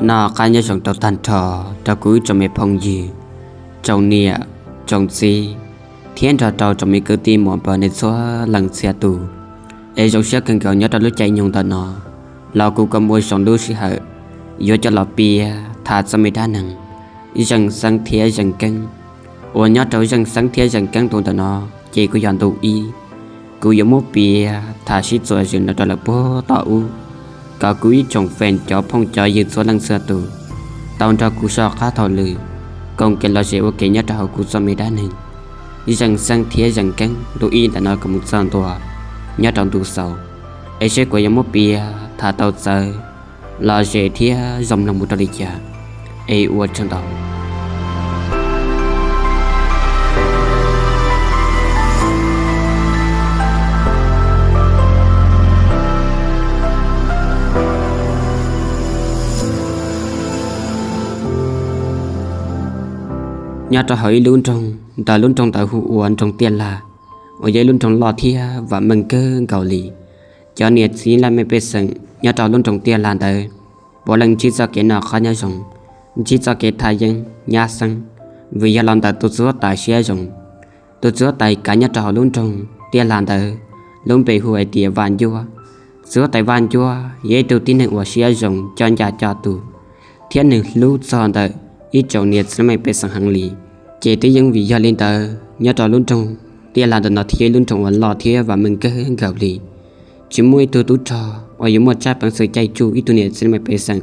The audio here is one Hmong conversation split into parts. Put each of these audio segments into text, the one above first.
Noj qab nyob zoo rau tag nrho, rau kuv ib tsoom me phooj ywg, tsoom niam, tsoom txiv, thiab nrog rau tsoom me kwv tij muam npawg nej txhua leej txhia tus. Es zoo siab kawg nkaus nyob rau lub caij nyoog ntawm no los kuv kuj muaj zoo lub sij hawm yuav coj los piav tham txoj me dab neeg Zeej Xeeb thiab Zeej Keeb uas nyob rau Zeej Xeeb thiab Zeej Keeb tus ntawm no ces kuj yog ntu ib. Kuv yuav muab piav tham sib txuas zws no rau lawm puag tom ub, kom kuv ib tsoom fans cov phooj cov ywg txhua leej txhua tus tau nrog kuv soj qab thaum lwm, koom kev los zem ua ke nyob rau hauv kuv txoj me dab neeg Zeej Xeeb thiab Zeej Keeb ntu ib ntawm no kom mus txog ntua nyob rau ntu xaus, es seb kuv yuav muab piav tham tau txawv los zem thiab zoo mloog mus rau li cas. Es ua tsaug ntau. Nyob rau hauv ib lub nroog, ntawm lub nroog ntawd hu ua nroog Tiaj Lag, uas yog ib lub nroog loj thiab vam meej kawg nkaus li. Cov niam txiv laj mej pej xeem nyob rau lub nroog Tiaj Lag ntawd puav leej ntsib txoj kev noj qab nyob zoo, ntsib txoj kev thaj yeeb nyab xeeb, vim yog los ntawm tus txiv huab tais siab zoo. Tus txiv huab tais kav nyob rau hauv lub nroog Tiaj Lag ntawd lub npe hu hais tias Vaj Ncuab. Txiv huab tais Vaj Ncuab yog ib tug tib neeg uas siab zoo coj ncaj coj tus, thiab nws hlub txog ntawm ib tsoom niam txiv laj mej pej xeem heev li. Ces twb yeej vim yog li ntawd nyob rau lub nroog Tiaj Lag ntawm no thiaj yog ib lub nroog uas loj thiab vam meej kawg nkaus li. Tsis muaj ib tug tub rog uas yuav muaj tsab peev xwm caij tsuj ib tug niam txiv laj mej pej xeem.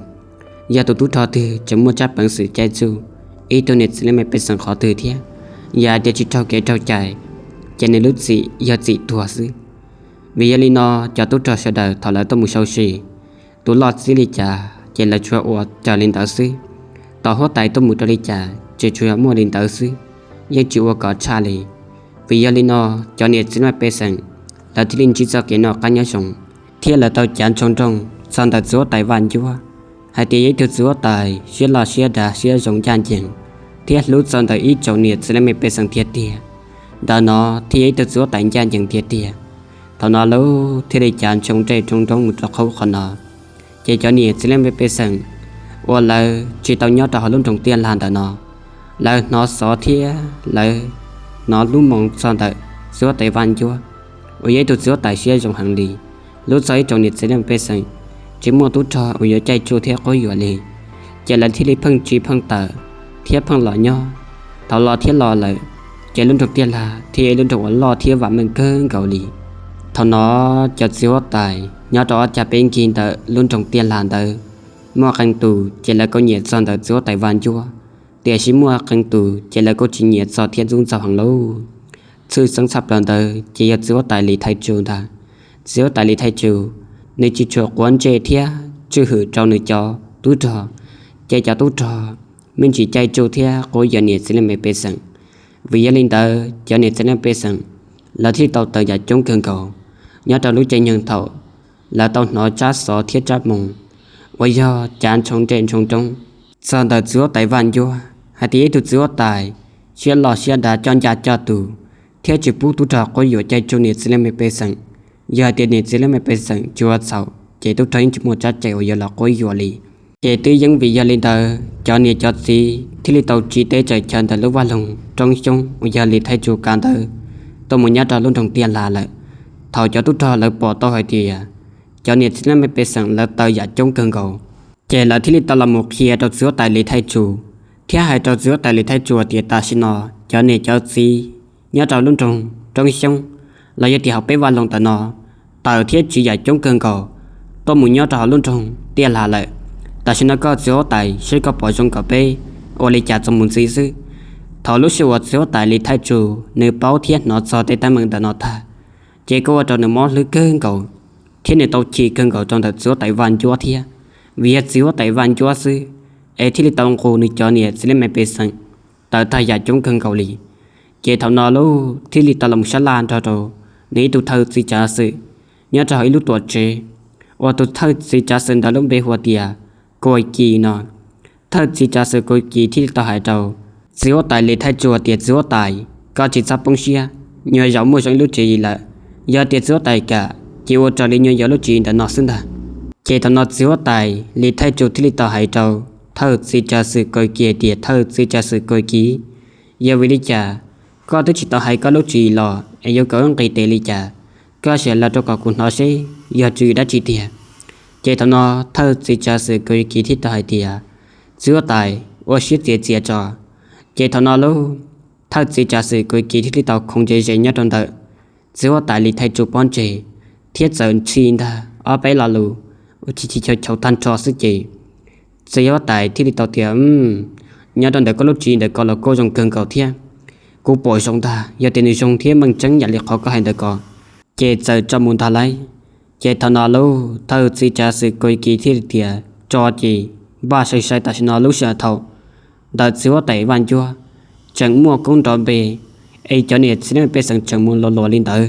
Yog tus tub rog twg tseem muaj tsab peev xwm caij tsuj ib tug niam txiv laj mej pej xeem qhov twg thiab, yog hais tias tsis raug kev raug cai, ces nws lub txim yog txim tuag xwb. Vim yog li no, cov tub rog sawv daws thaum lawv tuaj mus sau se, tus loj txij li cas ces lawv tsuas ua raws li ntawd xwb. Tus huab tais tuaj mus rau li cas ces tsuas yog muaj li ntawd xwb, yeej tsis ua kom tshaj li. Vim yog li no, cov niam txiv laj mej pej xeem lawv thiaj li ntsib txoj kev noj qab nyob zoo, thiab lawv tau cav ntsoov nrooj txog ntawm txiv huab tais Vaj Ncuab hais tias yog ib tug txiv huab tais siab loj siab dav siab zoo ncaj ncees, thiab hlub txog ntawm ib tsoom niam txiv laj mej pej xeem tiag tiag. Ntawm no thiaj yog ib tug txiv huab tais ncaj ncees tiag tiag. Thaum no lawv thiaj li cav ntsoov nrooj ntsoov nrooj mus rau qhov ub qhov no. Ces cov niam txiv laj mej pej xeem uas lawv tsis tau nyob rau hauv lub nroog Tiaj Lag ntawm no, lawv hnov xov thiab lawv hnov lub moo txog ntawm txiv huab tais Vaj Ncuab, uas yog ib tug txiv huab tais siab zoo heev li, hlub txog ib tsoom niam txiv laj mej pej xeem, tsis muaj tub rog uas yuav caij tsuj thiab quab yuam li. Ces lawv thiaj li pheej tsiv pheej tawm thiab pheej los nyob. Thaum los thiab los lawm, ces lub nroog Tiaj Lag thiaj yog ib lub nroog uas loj thiab vam meej kawg nkaus li. Thaum no, cov txiv huab tais nyob rau ob cag peb nkig ntawm lub nroog Tiaj Lag ntawd, muaj qee tus ces lawv kuj nyiam txog ntawm txiv huab tais Vaj Ncuab, tiam sis muaj qee tus ces lawv kuj tsis nyiam txog thiab ntxub ntxaug heev lauj. Tshwj xeeb tshaj plaws ntawd ces yog txiv huab tais Lis Thaij Tsu ntag. Txiv huab tais Lis Thaij Tsu, nws tsis tshua quav ntsej thiab tswj hwm rau nws cov tub rog, ces cov tub rog me ntsis caij tsuj thiab quab yuam niam txiv laj mej pej xeem. Vim yog li ntawd, cov niam txiv laj mej pej xeem lawv thiaj li tau tawm yam coob kawg nkaus. Nyob rau lub caij nyoog thaum lawv tau hnov tsab xov thiab tsab moo uas yog cav ntsoov nrooj ntsoov nrooj txog ntawm txiv huab tais Vaj Ncuab hais tias yog ib tug txiv huab tais siab loj siab dav coj ncaj coj tus, thiab tsis pub tub rog quab yuam caij tsuj niam txiv laj mej pej xeem. Yog hais tias niam txiv laj mej pej xeem tsis ua txhaum ces tub rog yeej tsis muaj tsab cai uas yuav los quab yuam li. Ces twb yeej vim yog li ntawd, cov niam cov txiv thiaj li tau tsiv teb tsaws chaw ntawm lub vaj loog roob xyoob uas yog Lis Thaij Tsu kav ntawd tuaj mus nyob rau lub nroog Tiaj Lag lawm. Thaum cov tub rog lawv pom tau hais tias cov niam txiv laj mej pej xeem lawv tawm yam coob kawg nkaus, ces lawv thiaj li tau los mus qhia rau txiv huab tais Lis Thaij Tsu, thiab hais rau txiv huab tais Lis Thaij Tsu tias tam sim no cov niam cov txiv nyob rau lub nroog roob xyoob los yog tias hauv peb vaj loog ntawm no tawm thiab tsiv yam coob kawg nkaus tuaj mus nyob rau hauv lub nroog Tiaj Lag lawm. Tam sim no koj txiv huab tais seb koj pom zoo kom peb ua li cas txuas mus ntxiv xwb. Thaum lub sij uas txiv huab tais Lis Thaij Tsu nws paub thiab hnov txog tej teeb meem ntawm no tag, ces kuj ua rau nws mob hlwb kawg nkaus, thiab nws tau chim kawg nkaus rau ntawm txiv huab tais Vaj Ncuab thiab. Vim yog txiv huab tais Vaj Ncuab xwb es thiaj li tau nqus nws cov niam txiv laj mej pej xeem tawm tag yam coob kawg nkaus li. Ces thaum no lub thiaj li tau los sab laj nrog rau nws ib tug thawj txiv tsav xwm nyob rau hauv ib lub tuam tsev, uas tus thawj txiv tsav xwm ntawd lub npe hu tias Kuj Kis no. Thawj txiv tsav xwm Kuj Kis thiaj li tau hais rau txiv huab tais Lis Thaij Tsu tias txiv huab tais, koj tsis txhob poob siab, nyuam yaus muaj zoo ib lub tswv yim lawm. Yog tias txiv huab tais kam ces ua raws li nyuam yaus lub tswv yim ntawm no xwb ntag. Ces thaum no txiv huab tais Lis Thaij Tsu thiaj li tau hais rau thawj txiv tsav xwm Kaus Kiv tias, Thawj txiv tsav xwm Kaus Kiv, yog vim li cas koj twb tsis tau hais koj lub tswv yim los es yuav kom wb nqis tes li cas? Koj sim hais los rau kom kuv hnov seb yog tswv yim dab tsi tiag. Ces thaum no thawj txiv tsav xwm Kaus Kiv thiaj tau hais tias, Txiv huab tais, ua siab txias txias tso. Ces thaum no lub thawj txiv tsav xwm Kaus Kiv thiaj li tau khoov ze ze nyob rau ntawm txiv huab tais Lis Thaij Tsu pob ntseg, thiab txawm ntshis ntag ob peb lo lus ua chis chis chau chau tag nrho xwb ces txiv huab tais thiaj li tau tias, Nyob rau ntawm koj lub tswv yim ntawm ko los kuj zoo kawg nkaus thiab. Kuv pom zoo ntag, yog tias nws zoo thiab meej tseeb yam li qhov koj hais ntawm ko ces txawm tso mus ntag lauj. Ces thaum no lub thawj txiv tsav xwm Kaus Kiv thiaj li tias, Tso ces npaj sai sai tam sim no lub sij hawm thaum ntawm txiv huab tais Vaj Ncuab tseem muaj koob nrov npe, es cov niam txiv neej pej xeem tseem mus luas luas li ntawd.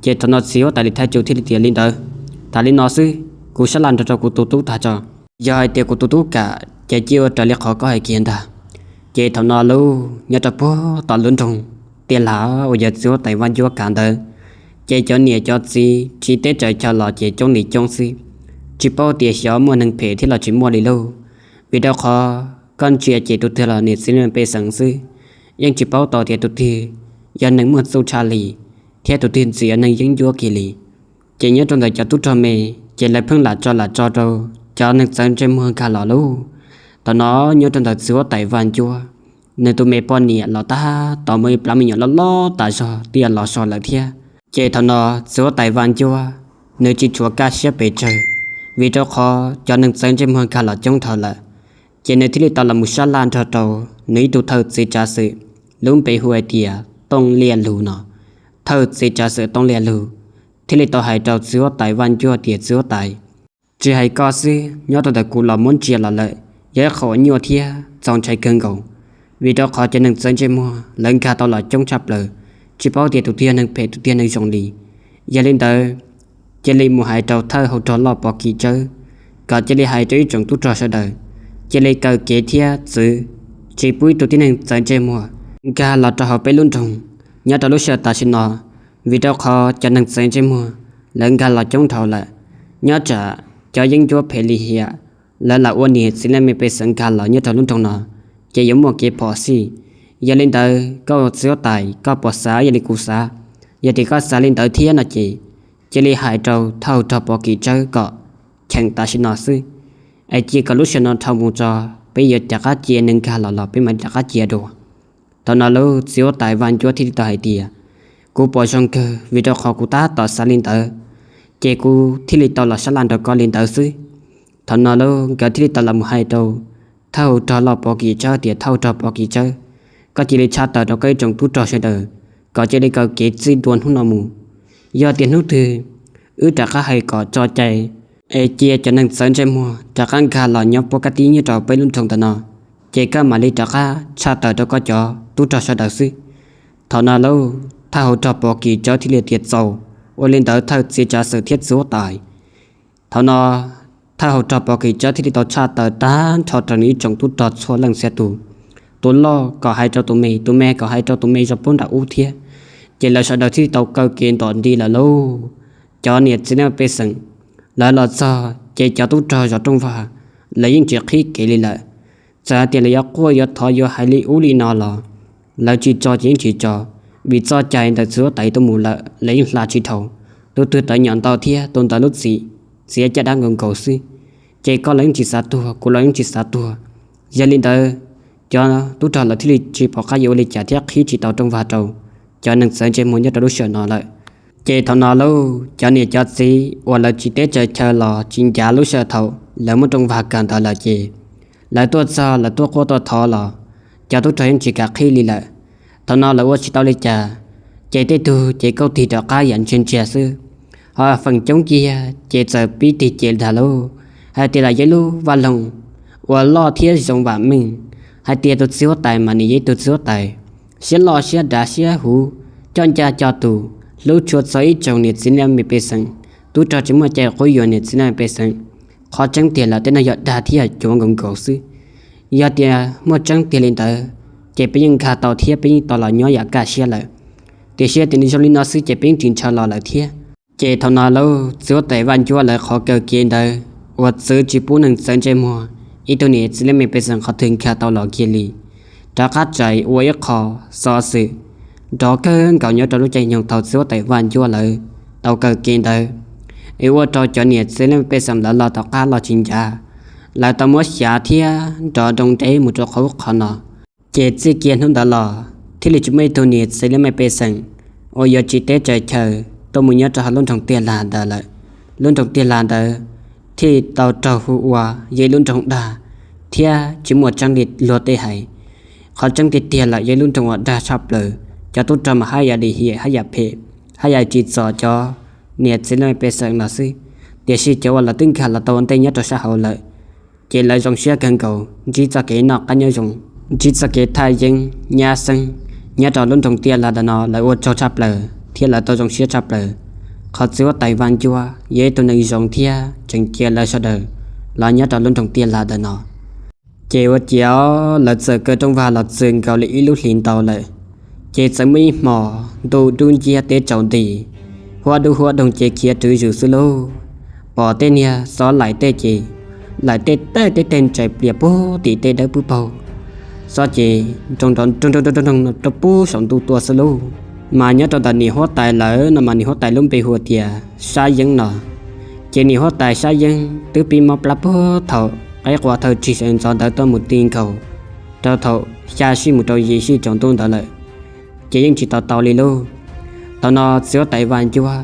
Ces thaum no txiv huab tais Lis Thaij Tsu thiaj li tias, Li ntawd, tas li no xwb, kuv sab laj nrog rau kuv tus tub tag tso. Yog hais tias kuv tus tub kam ces cia ua raws li qhov koj hais kiag ntag. Ces thaum no lub nyob rau puag tom lub nroog Tiaj Lag uas yog txiv huab tais Vaj Ncuab kav ntawd, ces cov niam cov txiv tsiv teb tsaws chaw los ces coob li coob xwb, tsis paub tias xyov muaj neeg phem thiab los tsis muaj li lauj. Vim rau qhov koj ntsia ces tus twg los niam txiv neej pej xeem xwb, yeej tsis paub tau tias tus twg yog neeg muaj txuj tshaj li thiab tus twg ntxim yog neeg yeeb ncuab kiag li. Ces nyob rau ntawm cov tub rog me, ces lawv pheej lam tso lam tso rau cov neeg txawv ntsej muag nkag los lauj. Thaum no nyob rau ntawm txiv huab tais Vaj Ncuab, nws tus me poj niam los tab tom muaj ib plab me nyuam loj loj tas zog tiaj los so lawm thiab. Ces thaum no txiv huab tais Vaj Ncuab, nws tsis tshuav kaj siab pes tsawg, vim rau qhov cov neeg txawv ntsej muag nkag los coob dhau lawm. Ces nws thiaj li tau los mus sab laj nrog rau nws ib tug thawj txiv tsav xwm, lub npe hu hais tias Tooj Liaj Lug no. Thawj txiv tsav xwm Tooj Liaj Lug thiaj li tau hais rau txiv huab tais Vaj Ncuab tias, Txiv huab tais, tsis hais koj xwb, nyob rau ntawm kuv los muab ntsia los lawm yog ib qho uas nyuaj thiab txaus ntshai kawg nkaus, vim rau qhov cov neeg txawv ntsej muag lawv nkag tau los coob tshaj plaws, tsis paub tias tus twg yog neeg phem tus twg yog neeg zoo li. Yog li ntawd, cia li mus hais rau thawj hau rog loj Pov Kim Tsawb kom cia li hais rau ib tsoom tub rog sawv daws cia li kaw kev thiab txwv tsis pub ib tug tib neeg txawv ntsej muag nkag los rau hauv peb lub nroog nyob rau lub sij hawm tam sim no, vim rau qhov cov neeg txawv ntsej muag lawv nkag los coob dhau lawm. Nyob tsam cov yeeb ncuab phem lim hiam lawv lam ua niam txiv neej me pej xeem nkag los nyob rau lub nroog no, ces yuav muaj kev phom sij. Yog li ntawd koj ua txiv huab tais koj puas xav ib yam li kuv xav? Yog tias koj xav li ntawd thiab no ces cia li hais rau thawj hau rog Pov Kim Tsawb kom cheem tam sim no xwb, es cia kom lub sij hawm no dhau mus tso, peb yuav rov qab cia neeg nkag los los peb mam rov qab cia dua. Thaum no lub txiv huab tais Vaj Ncuab thiaj li tau hais tias, Kuv pom zoo kawg, vim rau qhov kuv tab tom xav li ntawd, ces kuv thiaj li tau los sab laj nrog koj li ntawd xwb. Thaum no lub nkawd thiaj li tau los mus hais rau thawj hau rog loj Pov Kim Tsawb tias, Thawj hau rog Pov Kim Tsawb, koj cia li tshaj tawm rau koj ib tsoom tub rog sawv daws kom cia li kaw kev txij ntua hnub no mus. Yog tias hnub twg wb rov qab hais kom tso cai es cia cov neeg txawv ntsej muag rov qab nkag los nyob puab kab tib nyob rau peb lub nroog ntawm no, ces koj mam li rov qab tshaj tawm rau koj cov tub rog sawv daws xwb. Thaum no lub thawj hau rog Pov Kim Tsawb thiaj li tias, Txaus, ua li ntawd thawj txiv tsav xwm thiab txiv huab tais. Thaum no thawj hau rog Pov Kim Tsawb thiaj li tau tshaj tawm tag nrho rau nws ib tsoom tub rog txhua leej txhia tus, tus loj kom hais rau tus me, tus me kom hais rau tus me zov puab nram ub thiab. Ces lawv sawv daws thiaj li tau kaw kev ntom nti lawm lauj. Cov niam txiv neej pej xeem lawv los txog ces cov tub rog zos rooj vag lawv yeej tsis qhib kev li lawm. Txawm hais tias lawv yuav quaj yuav thov yuav hais li ub li no los lawv tsis tso ces yeej tsis tso, vim txoj cai ntawm txiv huab tais tuaj mus lawm lawv yeej hla tsis dhau. Tus twg tawv nyom ntau thiab tus ntawd lub txim txiav caj dab nkaus nkaus xwb. Ces koj los yeej tsis xav tuag, kuv los yeej tsis xav tuag. Yog li ntawd, cov tub rog lawv thiaj li tsis pom qab yuav ua li cas thiab qhib tsis tau rooj vag rau cov neeg txawv ntsej muag nyob rau lub sij hawm no lawm. Ces thaum no lauj, cov niam cov txiv uas lawv tsiv teb tsaws chaw los tsis ncav lub sij hawm thaum lawv muab rooj vag kawg ntawd lawm ces lawv tuaj txog lawv tuaj quaj tuaj thov los cov tub rog yeej tsis kam qhib li lawm. Thaum no lawv ua tsis tau li cas, ces tej tug ces kauj tig rov qab yam ntsia ntsia xwb, ho feem coob kiag ces txawm pib tig ces ntag lauj. Hais tias lam yog ib lub vaj loog uas loj thiab zoo vam meej, hais tias tus txiv huab tais mas nws yog ib tug txiv huab tais siab loj siab dav siab huv, coj ncaj coj tus, hlub tshua txog ib tsoom niam txiv neej me pej xeem, tub rog tsis muaj cai quab yuam niam txiv neej me pej xeem. Qhov tseeb tiag lawm tej no yog dag thiab yog cuav nkaus nkaus xwb. Yog tias muaj tseeb tiag li ntawd, ces peb yeej nkag tau thiab peb yeej tau los nyob yam kaj siab lawm. Tiam sis tias nws zoo li no xwb ces peb yeej tsis ntshaw los lawm thiab. Ces thaum no lauj, txiv huab tais Vaj Ncuab lawv qhov kaw kev ntawd uas txwv tsis pub neeg txawv ntsej muag ib tug niam txiv laj mej pej xeem qhov twg nkag tau los kiag li. Rov qab txais ua ib qho xov xwm nrov kawg nkaus nyob rau lub caij nyoog thaum txiv huab tais Vaj Ncuab lawv tau kawm kev ntawd, es ua rau cov niam txiv laj mej pej xeem lawv los tom qab los tsis ncav, lawv tau muab xyav thiab nrov nroo ntev mus rau qhov ub qhov no. Ces txij kiag hnub ntawd los thiaj li tsis muaj ib tug niam txiv laj mej pej xeem uas yuav tsiv teb tsaws chaw tuaj mus nyob rau hauv lub nroog Tiaj Lag ntawd lawm. Lub nroog Tiaj Lag ntawd thiaj tau raug hu ua yog ib lub nroog dag thiab tsis muaj tseeb li luag tej hais. Qhov tseeb tiag tiag lawm yog ib lub nroog uas dag tshaj plaws, cov tub rog mas haj yam lim hiam haj yam phem, haj yam tsim txom cov niam txiv laj mej pej xeem no xwb. Tiam sis cov uas lawv twb nkag los tau ua ntej nyob rau sab hauv lawm, ces lawv zoo siab kawg nkaus ntsib txoj kev noj qab nyob zoo, ntsib txoj kev thaj yeeb nyab xeeb nyob rau lub nroog Tiaj Lag ntawm no lawv ua tsaug tshaj plaws thiab lawv tau zoo siab tshaj plaws. Qhov txiv huab tais Vaj Ncuab yog ib tug neeg zoo thiab tseem cia lawv sawv daws los nyob rau lub nroog Tiaj Lag ntawm no. Ces ua ciav lawv txawm kaw rooj vag los txwm nkaus li ib lub hlis ntau lawm. Ces txawm muaj ib hmos ntuj dub nciab teb tsaus nti, huab dub huab doog ces khiav rwv zws xwb lauj. Pom tej niag xob laim tej ces laim tej tej tej tej ntsais plias puag tim tej dawb pwb paug. Xob ces nroo nroo nroo nroo nroo rau puag saum ntuj tuaj xwb lauj. Mas nyob rau ntawm niam huab tais lawv no mas niam huab tais lub npe hu tias Sab Yeeb no. Ces niam huab tais Sab Yeeb twb pib mob plab puag thaum qaib qua thawj tsig sawv ntxov ntawd tuaj mus ti nkaus rau thaum xya sij mus rau yim sij tsaus ntuj ntawd lawm, ces yeej tsis tau tau li lauj. Thaum no txiv huab tais Vaj Ncuab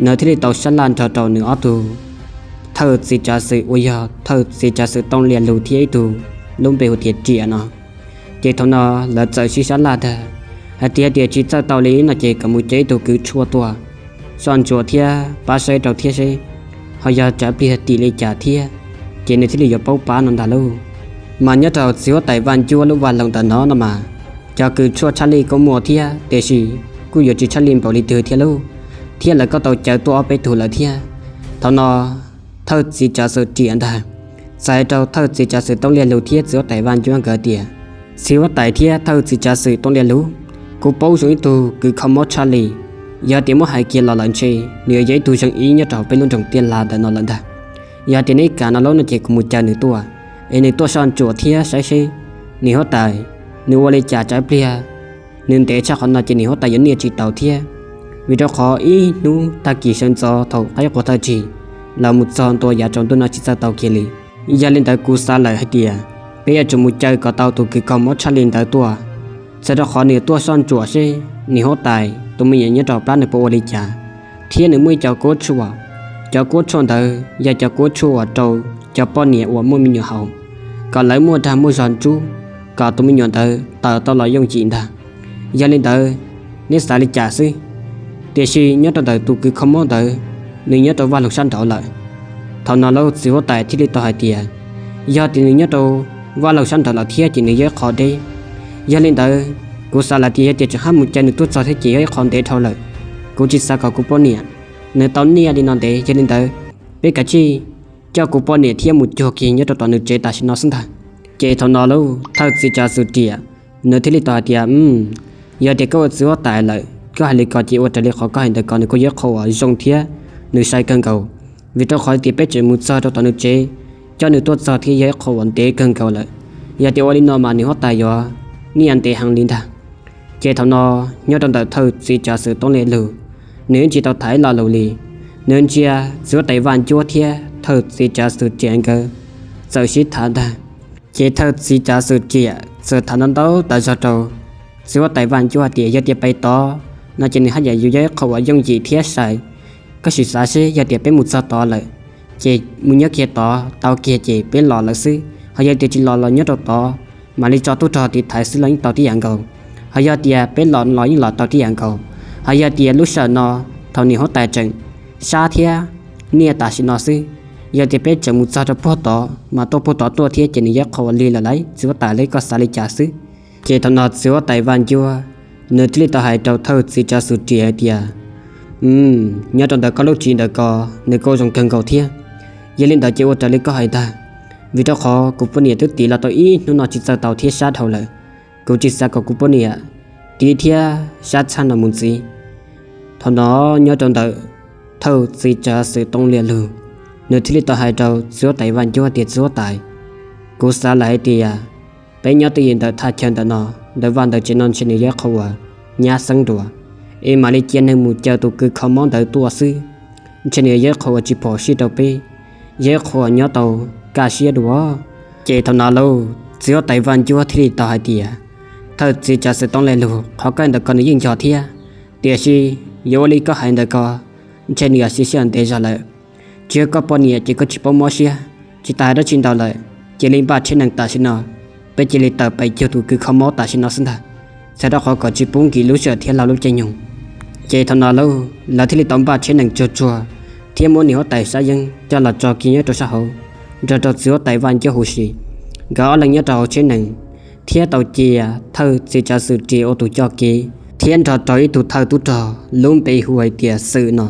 nws thiaj li tau sab laj nrog rau nws ob tug thawj txiv tsav xwm uas yog thawj txiv tsav xwm Tooj Liaj Lug thiab ib tug lub npe hu tias Riam no. Ces thaum no lawv txawm sib sab laj ntag, hais tias tias tsis txawj tau li no ces kom mus caw ib tug kws tshuaj tuaj soj ntsuam thiab pab saib rau thiab seb ho yog tsam pliag tim li cas thiab, ces nws thiaj li yuav paub pab no ntag lauj. Mas nyob rau txiv huab tais Vaj Ncuab lub vaj loog ntawm no no mas, cov kws tshuaj tshaj lij kuj muaj thiab tiam sis kuj yuav tsis tshaj lij npaum li twg thiab lauj, thiab lawv kuj tau caw tuaj ob peb tug lawm thiab. Thaum no thawj txiv tsav xwm Riam ntag txawm hais rau thawj txiv tsav xwm Tooj Liaj Lug thiab txiv huab tais Vaj Ncuab nkawd tias, Txiv huab tais thiab thawj txiv tsav xwm Tooj Liaj Lug, kuv paub zoo ib tug kws kho mob tshaj lij, yog tias muab hais kiag los lawm ntshe nws yuav yog ib tug zeej ib nyob rau hauv peb lub nroog Tiaj Lag ntawm no lawm ntag. Yog tias neb kam no lauj no ces kuv mus caw nws tuaj, es nws tuaj soj ntsuam thiab saib seb niam huab tais nws ua li cas tsam pliag nws ntev tshaj qhov no ces niam huab tais yuav niaj tsis taus thiab. Vim rau qhov ib hnub tag kis sawv ntxov thaum qaib qua thawj tsig los mus txog ntua yav tsaus ntuj no tsis txawj tau kiag li. Yog li ntawd kuv xav lawm hais tias peb yuav tsum mus caw kom tau tus kws kho mob tshaj lij ntawd tuaj, txawm rau qhov nws tuaj soj ntsuam seb niam huab tais tus me nyuam nyob rau plab nws puas ua li cas, thiab nws muaj ib co kuab tshuaj. Cov kuab tshuaj ntawd yog cov kuab tshuaj uas rau cov poj niam uas muaj me nyuam haus, kom lawv muaj dag muaj zog ntsub, kom tus me nyuam ntawd tawm tau los yooj yim ntag. Yog li ntawd, neb xav li cas xwb? Tiam sis nyob rau ntawm tus kws kho mob ntawd, nws nyob rau vaj loog sab nraud lawm. Thaum no lauj txiv huab tais thiaj li tau hais tias, yog tias nws nyob rau vaj loog sab nraud lawm thiab ces nws yog ib qho deb. Yog li ntawd, kuv xav lawm tias yog tias tseem hab mus caw nws tuaj txog thiab ces yog ib qho ntev dhau lawm. Kuv tsis xav kom kuv poj niam nws tau niaj li no ntev. Yog li ntawd, peb kav tsij coj kuv poj niam thiab mus cuag kiag nyob rau tom nws tsev tam sim no xwb ntag. Ces thaum no lauj thawj txiv tsav xwm Riam, nws thiaj li tau hais tias, yog tias koj ua txiv huab tais lawm koj hais li ko ces ua raws li qhov koj hais ntawd ko nws kuj yog ib qho uas zoo thiab nws sai kawg nkaus. Vim rau qhov tias peb tseem mus txog rau tom nws tsev, coj nws tuaj txog thiab yog ib qho uas ntev kawg nkaus lawm. Yog tias ua li no mas niam huab tais yuav niaj ntev heev li ntag. Ces thaum no nyob rau ntawm thawj txiv tsav xwm Toob Liaj Lug, nws yeej tsis tau tham ib lo lus li. Nws ntsia txiv huab tais Vaj Ncuab thiab thawj txiv tsav xwm Riam nkawd txawm sib tham ntag. Ces thawj txiv tsav xwm Riam txawm tham ntau ntau tas zog rau txiv huab tais Vaj Ncuab hais tias yog tias pais tod no ces nws haj yam yuav yog ib qho uas yooj yim thiab sai. Koj sim xav seb yog tias peb mus txog tod lawm ces mus nyob kiag tod tau kiag ces peb los lawm xwb, ho yog tias tsis los los nyob rau tod mam li tso tub rog tiv thaiv xwb los yeej tau tib yam nkaus. Ho yog tias peb los los yeej los tau tib yam nkaus. Ho yog tias lub sij hawm no thaum niam huab tais tseem sab thiab niaj tam sim no xwb, yog tias peb tseem mus txog rau puag tod mas tuaj puag tod tuaj thiab ces nws yog qhov uas lig lawm lauj, txiv huab tais lauj, koj xav li cas xwb? Ces thaum no txiv huab tais Vaj Ncuab nws thiaj li tau hais rau thawj txiv tsav xwm Riam hais tias, nyob rau ntawm koj lub tsiv ntawm ko nws kuj zoo kawg nkaus thiab. Yog li ntawd ces ua raws li koj hais ntag, vim rau qhov kuv poj niam twb tiv los tau ib hnub no tsis txawj tau thiab sab dhau lawm. Kuv tsis xav kom kuv poj niam tiv thiab sab txhab no mus ntxiv. Thaum no nyob rau ntawm thawj txiv tsav xwm Toob Liaj Lug, nws thiaj li tau hais rau txiv huab tais Vaj Ncuab tias, txiv huab tais, Kuv xav lawm hais tias peb nyob twj ywm ntawm thaj chaw ntawm no, ntawm vaj ntawm tsev no ntshe nws yog ib qho uas nyab xeeb dua, es mam li cia neeg mus caw tus kws kho mob ntawd tuaj xwb. Ntshe nws yog ib qho uas tsis phom sij rau peb, yog ib qho uas nyob tau kaj siab dua. Ces thaum no lauj, txiv huab tais Vaj Ncuab thiaj li tau hais tias, thawj txiv tsav xwm Toob Liaj Lug, qhov koj ntawm ko nws yeej yog thiab, tiam sis yuav ua li koj hais ntawm ko, ntshe nws yog xib sij hawm ntev zog lawm. Tsis yog koj poj niam ces koj tsis paub mob siab, tsis tas hais dab tsi ntau lawm, cia li npaj tsheb nees tam sim no, peb cia li tawm pais cuag tus kws kho mob tam sim no xwb ntag, txhawm rau qhov kom tsis pub nkim lub sij hawm thiab laug lub caij nyoog. Ces thaum no lauj, lawv thiaj li tau npaj tsheb nees tsuag tsuag thiab muab niam huab tais Sab Yeeb coj los tso kiag nyob rau sab hauv, nrog rau txiv huab tais Vaj Ncuab huv si. Nkawd ob leeg nyob rau hauv tsheb nees thiab tau cia thawj txiv tsav xwm Riam ua tus coj kev thiab nrog rau ib tug thawj tub rog lub npe hu hais tias Xwm no.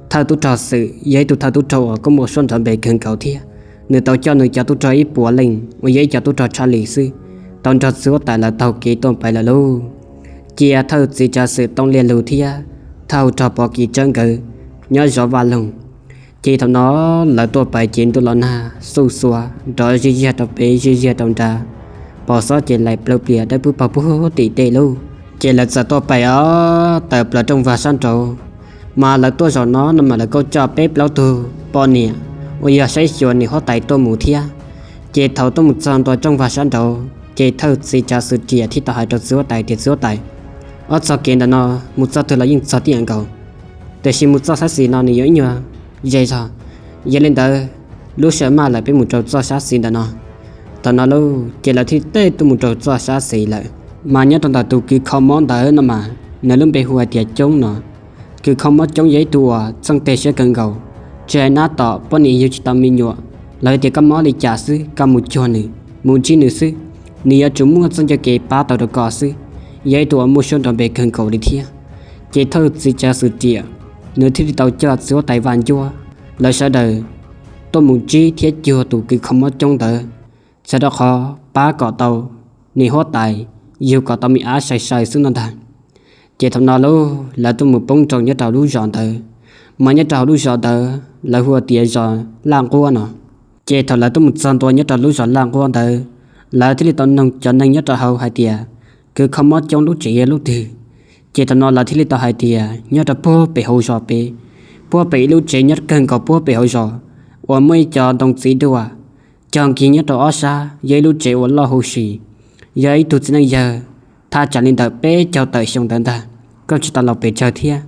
Thawj tub rog Xwm yog ib tug thawj tub rog uas kuj muaj suab nrov npe kawg nkaus thiab, nws tau coj nws cov tub rog ib puas leej uas yog ib co tub rog tshaj li xwb, tau nrog txiv huab tais lawv taug kev tuaj pais lawm lauj. Cia thawj txiv tsav xwm Toob Liaj Lug thiab thawj hauv rog Pov Kis Tsawb nkawd nyob zov vaj loog. Ces thaum no lawv tuaj pais ces ntuj los nag xuj xuav nrov zij ziag rau pem zij ziag rau nrad, pos xob ces laim plaws plias dawb pwb pag puag tim tej lauj. Ces lawv txawm tuaj pais os tawm plaws rooj vag sab nraud. Mas lawv tuaj zaum no no mas lawv kuj coj peb plaub tug poj niam uas yog saib xyuas niam huab tais tuaj mus thiab. Ces thaum tuaj mus txog ntua rooj vag sab nraud ces thawj txiv tsav xwm Riam thiaj tau hais rau txiv huab tais tias, txiv huab tais, ob txoj kev ntawm no mus txoj twg los yeej txog tib yam nkaus, tiam sis mus txoj sab xis no nws yuav ib nyuag ze zog. Yog li ntawd, lub sij hawm maj lawm peb mus rau txoj sab xis ntawm no. Thaum no lauj ces lawv thiaj tej tuaj mus rau txoj sab xis lawm. Mas nyob rau ntawm tus kws kho mob ntawd no mas nws lub npe hu hais tias Coob no. Kws kho mob Coob yog ib tug uas txheej teg siab kawg nkaus, tsis hais nab tom poj niam yug tsis tau me nyuam los yog tias koj mob li cas xwb koj mus cuag nws, mus ntsib nws xwb, nws yuav tsum muaj txoj coj kev pab tau rau koj xwb. Yog ib tug uas muaj suab nrov npe kawg nkaus li thiab. Ces thawj txiv tsav xwm Riam nws thiaj li tau coj txiv huab tais Vaj Ncuab lawv sawv daws tuaj mus ntsib thiab cuag tus kws kho mob Coob ntawd, txhawm rau qhov pab kom tau niam huab tais yug kom tau me ab sai sai xwb no ntag. Ces thaum no lauj lawv tuaj mus poob nroos nyob rau lub zos ntawd. Mas nyob rau hauv lub zos ntawd lawv hu tias zos Laj Nquab no. Ces thaum lawv tuaj mus txog ntua nyob rau lub zos Laj Nquab ntawd, lawv thiaj li tau noog cov neeg nyob rau hauv hais tias kws kho mob Coob lub tsev yog lub twg. Ces thaum no lawv thiaj li tau hais tias nyob rau puag pem hauv zos pem, puag pem ib lub tsev nyob kawg nkaus puag pem hauv zos uas muaj ib co ntoo txiv duaj cog nkig nyob rau ob sab, yog ib lub tsev uas loj huv si. Yog ib tug txiv neej yawg thaj tsam li ntawm peb caug tawm xyoo ntawd ntag, kuj tsis tau laus pes tsawg thiab.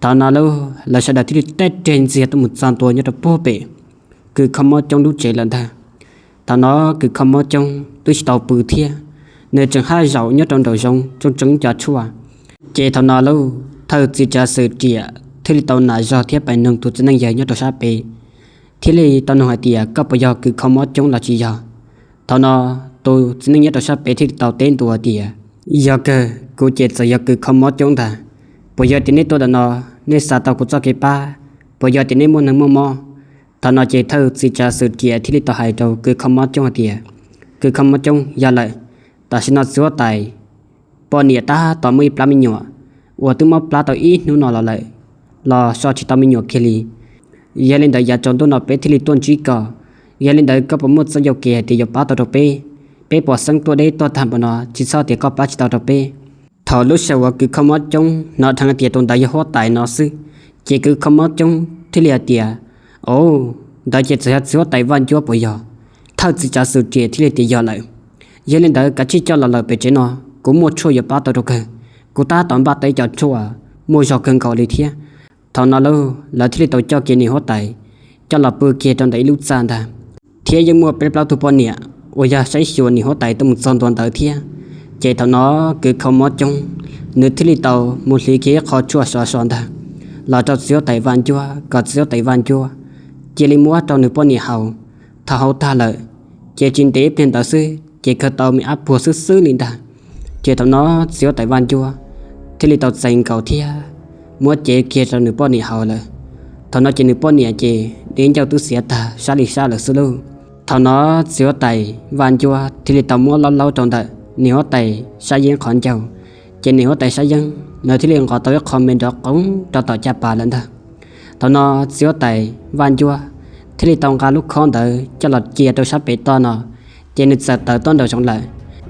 Thaum no lauj lawv sawv daws thiaj li tej reg ntxiag tuaj mus txog ntua nyob rau puag pem kws kho mob Coob lub tsev lawm ntag. Thaum no kws kho mob Coob twb tsis tau pw thiab, nws tseem haj zaum nyob rau nraum zoov tsooj tseev cov tshuaj. Ces thaum no lauj thawj txiv tsav xwm Riam thiaj li tau nam zog thiab pais noog tus txiv neej yawg nyob rau sab pem, thiaj li tau noog hais tias koj puas yog kws kho mob Coob los tsis yog. Thaum no tus txiv neej nyob rau sab pem thiaj li tau teb ntua tias, yog kawg, kuv ces txawm yog kws kho mob Coob ntag. Puas yog tias neb tuaj ntawm no, neb xav tau kuv txoj kev pab, puas yog tias neb muaj neeg muaj mob? Thaum no ces thawj txiv tsav xwm Riam thiaj li tau hais rau kws kho mob Coob hais tias, kws kho mob Coob, yog lawm, tam sim no txiv huab tais poj niam tab tom muaj ib plab me nyuam uas twb mob plab tau ib hnub no los lawm, los so tsis tau me nyuam kiag li. Yog li ntawd yav tsaus ntuj no peb thiaj li tuaj ntsib koj. Yog li ntawd koj puas muaj txoj ncauj kev hais tias yuav pab tau rau peb? Peb puas xeeb tuaj deb tuaj tag npaum no tsis txhob tias koj pab tsis tau rau peb. Thaum lub sij hawm uas kws kho mob Coob hnov dheev tias tus ntawd yog huab tais no xwb, ces kws kho mob Coob thiaj li hais tias, o, ntawd ces txawm yog txiv huab tais Vaj Ncuab puas yog? Thawj txiv tsav xwm Riam thiaj li tias, yog lawm. Yog li ntawd kav tsij coj los lawm pem tsev no, kuv muaj tshuaj yuav pab tau rau kawg. Kuv tab tom npaj tau ib co tshuaj muaj zog kawg nkaus li thiab. Thaum no lauj lawv thiaj li tau coj kiag niam huab tais coj los pw kiag rau ntawm ib lub txaj ntag, thiab yeej muaj peb plaub tug poj niam uas yog saib xyuas niam huab tais tuaj mus txog ntua ntawd thiab. Ces thaum no kws kho mob Coob nws thiaj li tau mus hliv kiag ib qho tshuaj sov so ntag los rau txiv huab tais Vaj Ncuab kom txiv huab tais Vaj Ncuab cia li muab rau nws poj niam haus. Thaum haus tag lawm, ces tsis ntev ib pliag ntawd xwb ces khaws tau me ab puag xwb xwb li ntag. Ces thaum no txiv huab tais Vaj Ncuab thiaj li tau txais nkaus thiab muab cev kiag rau nws poj niam haus lawm. Thaum no ces nws poj niam ces di ncauj twb xiav tag sab li sab lawm xwb lauj. Thaum no txiv huab tais Vaj Ncuab thiaj li tau muab laub laub rau ntawm niam huab tais Sab Yeeb qhov ncauj, ces niam huab tais Sab Yeeb nws thiaj li nqos tau ib qho me nrov qoob rau tom caj pas lawm ntag. Thaum no txiv huab tais Vaj Ncuab thiaj li tau nqa lub khob ntawd coj los cia rau sab pem toj no, ces nws txawm tawm tuaj nraum zoov lawm.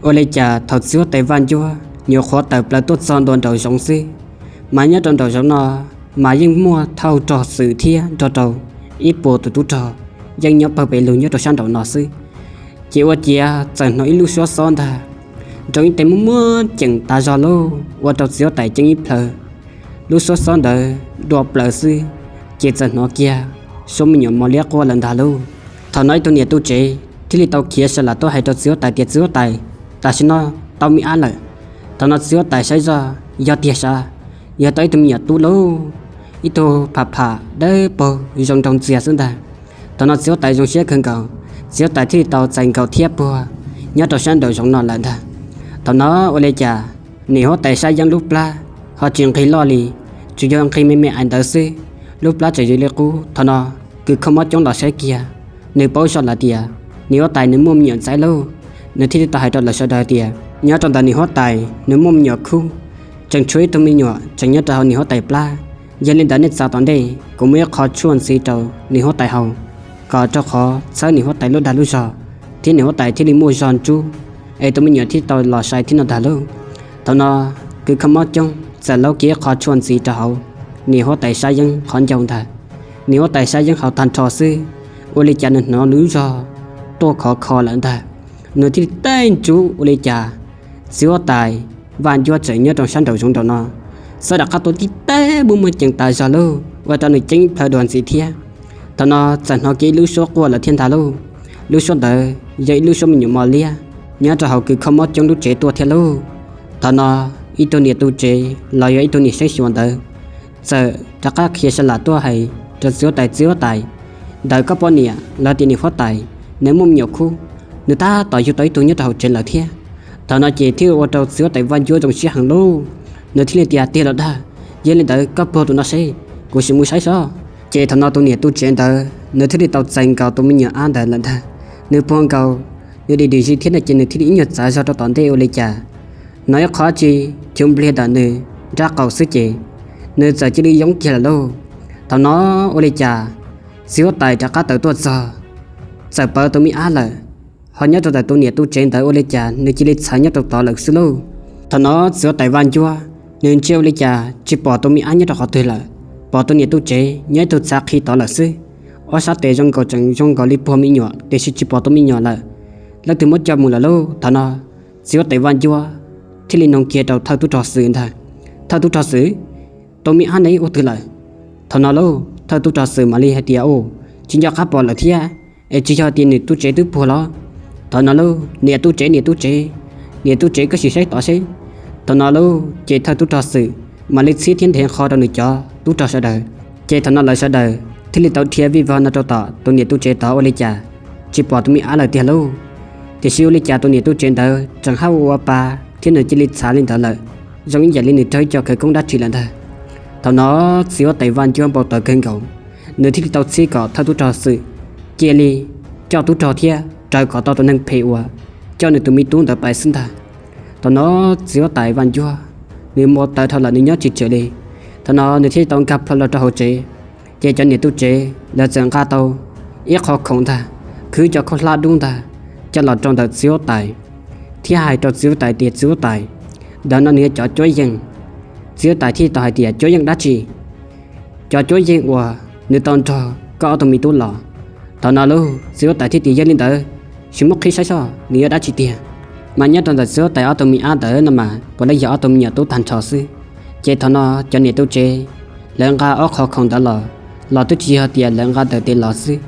Ua li cas thaum txiv huab tais Vaj Ncuab nyuam qhuav tawm plaws tuaj txog ntua nraum zoov xwb, mas nyob rau nraum zoov no mas yeej muaj thawj rog Xwm thiab nrog rau ib puas tus tub rog yeej nyob pawg pes lug nyob rau sab nraum no xwb. Ces ua ciav txawm hnov ib lub suab xob ntag, nroo ib teg muaj muaj ceem tas zog lauj, ua rau txiv huab tais ceeb ib plhaw. Lub suab xob ntawd dua plaws xwb, ces txawm hnov kiag suab me nyuam mos liab quaj lawm ntag lauj. Thaum no ib tug niam tub tsev thiaj li tau khiav sawv lam tuaj hais rau txiv huab tais tias, Txiv huab tais, tam sim no tau me ab lawm. Thaum no txiv huab tais saib zoj, yog tiag sav, yog tau ib tug me nyuam tub lauj, ib tug pham pham dawb paug zoo nraug ntxiag xwb ntag. Thaum no txiv huab tais zoo siab kawg nkaus, txiv huab tais thiaj li tau txais nkaus thiab puag nyob rau sab nraum zoov no lawm ntag. Thaum no ua li cas niam huab tais Sab Yeeb lub plab ho tsis nqig loj li, tsuas yog nqig me me ais ntawd xwb, lub plab tseem zoo li qub. Thaum no kws kho mob coob los saib kiag, nws paub zoj lawm tias niam huab tais nws muaj me nyuam ntxhais lauj. Nws thiaj li tau hais rau lawv sawv daws tias, Nyob rau ntawm niam huab tais nws muaj me nyuam khub, tseem tshuav ib tug me nyuam tseem nyob rau hauv niam huab tais plab. Yog li ntawd nej txav tom ntej kuv muaj ib qho tshuaj ntxiv rau niam huab tais haus, kom rau qhov txhawb niam huab tais lub dag lub zog, thiab niam huab tais thiaj li muaj zog ntsub, es tus me nyuam thiaj tau los sai thiab no ntag lauj. Thaum no kws kho mob coob txawm laub kiag ib qho tshuaj ntxiv rau hauv niam huab tais Sab Yeeb qhov ncauj ntag. Niam huab tais Sab Yeeb haus tag nrho xwb, ua li cas nws hnov nws lub zog tuaj khov kho lawm ntag. Nws thiaj li teb ntsub ua li cas txiv huab tais Vaj Ncuab tseem nyob rau sab nraum zoov nraum no, xob rov qab tuaj tib teg muaj muaj ceem tas zog lauj, ua rau nws ceeb ib plhaw dua ntxiv thiab. Thaum no txawm hnov kiag ib lub suab quaj lawm thiab ntag lauj. Lub suab ntawd yog ib lub suab me nyuam mos liab nyob rau hauv kws kho mob coob lub tsev tuaj thiab lauj. Thaum no ib tug niam tub tsev los yog ib tug niam saib xyuas ntawd txawm rov qab khiav sawv lam tuaj hais rau txiv huab tais, Txiv huab tais, ntawm koj poj niam los tias niam huab tais, nws muaj me nyuam khub, nws tab tom yug tau ib tug nyob rau hauv tsev lawm thiab. Thaum no ces thiaj ua rau txiv huab tais Vaj Ncuab zoo siab heev lauj. Nws thiaj li tias, Tiag los dag? Yog li ntawd koj puag tus no seb, kuv sim mus saib sob. Ces thaum no tus niam tub tsev ntawd nws thiaj li tau txais nkaus tus me nyuam ab ntawd lawm ntag. Nws puag nkaus, nws dim dim zis thiab no ces nws thiaj li ib nyuag txav zog rau tom ntej ua li cas hnov ib qho tsi cuv npliag ntawm nws nrab qaum xwb ces nws txawm cia li yoob kiag lawm lauj. Thaum no ua li cas txiv huab tais rov qab tawm tuaj txog, txawm pawv tus me ab lawm, ho nyob rau ntawm tus niam tub tsev ntawd ua li cas nws cia li txhav nyob rau tod lawm xwb lauj. Thaum no txiv huab tais Vaj Ncuab nws ntsia ua li cas tsis pom tus me ab nyob rau qhov twg lawm, pom tus niam tub tsev nyob ib tug txhav qhi tod lawm xwb. Ob sab tes zoo nkaus tseem zoo nkaus li puag me nyuam tiam sis tsis pom tus me nyuam lawm, leej twg muab coj mus lawm lauj. Thaum no txiv huab tais Vaj Ncuab thiaj li nug kiag rau thawj tub rog Xwm ntag, Thawj tub rog Xwm, tus me ab ne ua twg lawm? Thaum no lauj thawj tub rog Xwm mam li hais tias, Tsis nco qab pom lawm thiab, es tsis yog tias niam tub tsev twb puag los? Thaum no lauj, Niam tub tsev, niam tub tsev, niam tub tsev, koj sim saib tod seb. Thaum no lauj ces thawj tub rog Xwm mam li txhib thiab nthev qho rau nws cov tub rog sawv daws. Ces thaum no lawv sawv daws thiaj li tau dhia vij vog no rau tom tus niam tub tsev tod ua li cas tsis pom tus me ab lawm tiag lauj. Tiam sis ua li cas tus niam tub tsev ntawd tseem haj ua ua pa thiab nws cia li txhav li ntawd lawm, zoo ib yam li nws raug ib co khawv koob dab tsi lawm ntag. Thaum no txiv huab tais Vaj Ncuab npau taws kawg nkaus, nws thiaj li tau txhib kom thawj tub rog Xwm cia li coj tub rog thiab raws kom tau tus neeg phem uas coj nws tus me tub ntawd pais xwb ntag. Thaum no txiv huab tais Vaj Ncuab nws npau taws dhau lawm, nws nyob tsis tsawm li. Thaum no nws thiaj li tau nkag plho los rau hauv tsev. Ces cov niam tub tsev lawv txawm nqa tau ib qho khoom ntag, khwv cov khaub hlab dub ntag, coj los rau ntawm txiv huab tais, thiab hais rau txiv huab tais tias, Txiv huab tais, ntawm no nws yog cov cuab yeej. Txiv huab tais thiaj tau hais tias, Cuab yeej dab tsi? Cov cuab yeej uas nws tau nrog koj ob tug me tub los. Thaum no lauj txiv huab tais thiaj tias, Yog li ntawd, sim muab qhib saib soj nws yog dab tsi tiag. Mas nyob rau ntawm txiv huab tais ob tug me ab ntawd no mas puav leej yog ob tug me nyuam tub tag nrho xwb. Ces thaum no cov niam tub tsev lawv nqa ob qho khoom ntawd los, los twb tsis yog tias lawv nqa ntawm tes los xwb,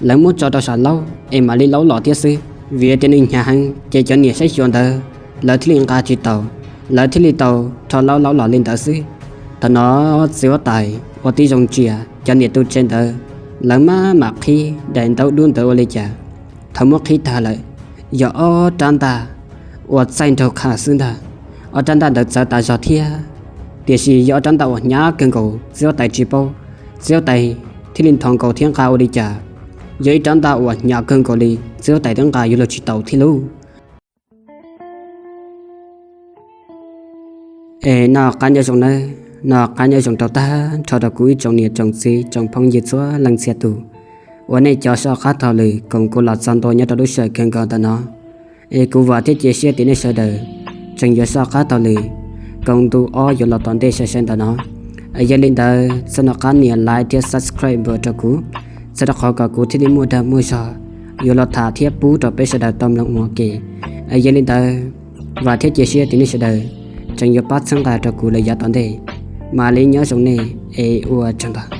lawv muab tso rau saum laub es mam li laub los thiab xwb. Vim tias nws hnyav heev ces cov niam saib xyuas ntawd lawv thiaj li nqa tsis tau, lawv thiaj li tau rho laub laub los li ntawd xwb. Thaum no txiv huab tais ua tib zoo ntsia cov niam tub tsev ntawd, lawv maj mam qhib daim ntaub dub ntawd ua li cas, thaum muab qhib tag lawm, yog ob rab ntaj uas txaij nraug qha xwb ntag. Ob rab ntaj ntawd txawv tas zog thiab, tiam sis yog ob rab ntaj uas hnyav kawg nkaus txiv huab tais tsis paub. Txiv huab tais thiaj li nthos nkaus thiab nqa ua li cas, yog ib rab ntaj uas hnyav kawg nkaus li txiv huab tais twb nqa yuav luag tsis tau thiab lauj. Es noj qab nyob zoo nawb, noj qab nyob zoo rau tag nrho rau kuv ib tsoom niam tsoom txiv tsoom phooj ywg txhua leej txhia tus uas nej cov soj qab taug lw koom kuv los txog ntua nyob rau lub sij hawm kawg nkaus ntawm no. Es kuv vam thiab cia siab tias nej sawv daws tseem yuav soj qab taug lw koom ntu ob yuav los tom ntej sai sai ntawm no. Yog li ntawd txhob nco qab nias like thiab subscribe npawm rau kuv, txhawb rau qhov kom kuv thiaj li muaj dag muaj zog yuav los tham thiab pub rau peb sawv daws tau mloog ua ke. Yog li ntawd vam thiab cia siab tias nej sawv daws tseem yuav pab txhawb nqa rau kuv lawm yav tom ntej. Mam li nyob zoo nej es ua tsaug ntau.